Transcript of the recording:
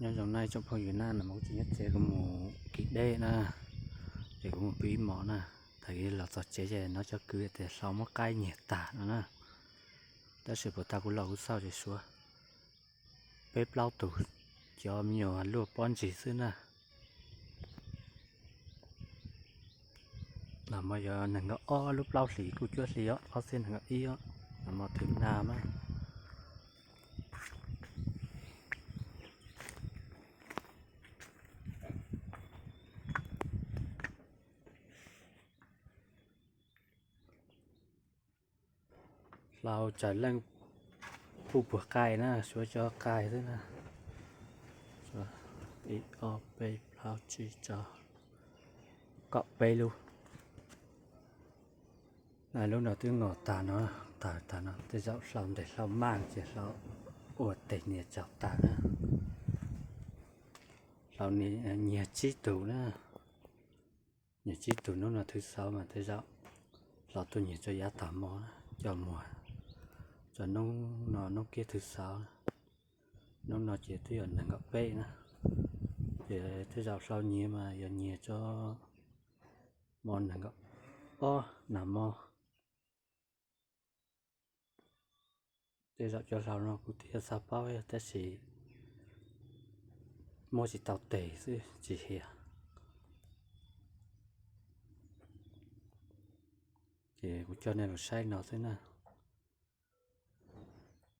Nyob zoo na tsoom phooj ywg na, no mas kuv tseem nyob tsev, kuv mus kis dej na, ces kuv mus pw ib hmos na. Tag kis los txog tsev ces hnov cov kwv tias hlau muab qaib nyiag tag no na. Tab sis puag ta kuv los kuv xauj ces suav peb plaub tus cov me nyuam luaj pob ntsig xwb na. Los mas yog nees nkaum ob lub plaub hlis kuj cuab hli os, ob txhiab nees nkaum ib os, los mas thwm nag mas. Hlau tsawg leej puj puag qai na, suav cov qai xwb na. Ib ob peb plaub tsib rau kaum peb lub. Lub no twb ngos tag no, tag tag no tej zaum hlau ntes hlau maj ces hlau ua tes nias tsaug tag na. Hlau nyiag tsib tus na. Nyiag tsib tus, hnub no thwv xauv mas tej zaum hlau tuaj nyiag tso yav tag hmo na, coj muag tso hnub no hnub kiab thwv xauv. Hnub no ces twb yog nees nkaum peb na, ces tej zaum hlau nyiag mas yog nyiag tso hmo nees nkaum ob nag hmo. Tej zaum cov hlau no kuv twb yuav xav paub tab sis muab tsis tau tes xwb tsis hiam. Ces kuv coj nej los saib no xwb na.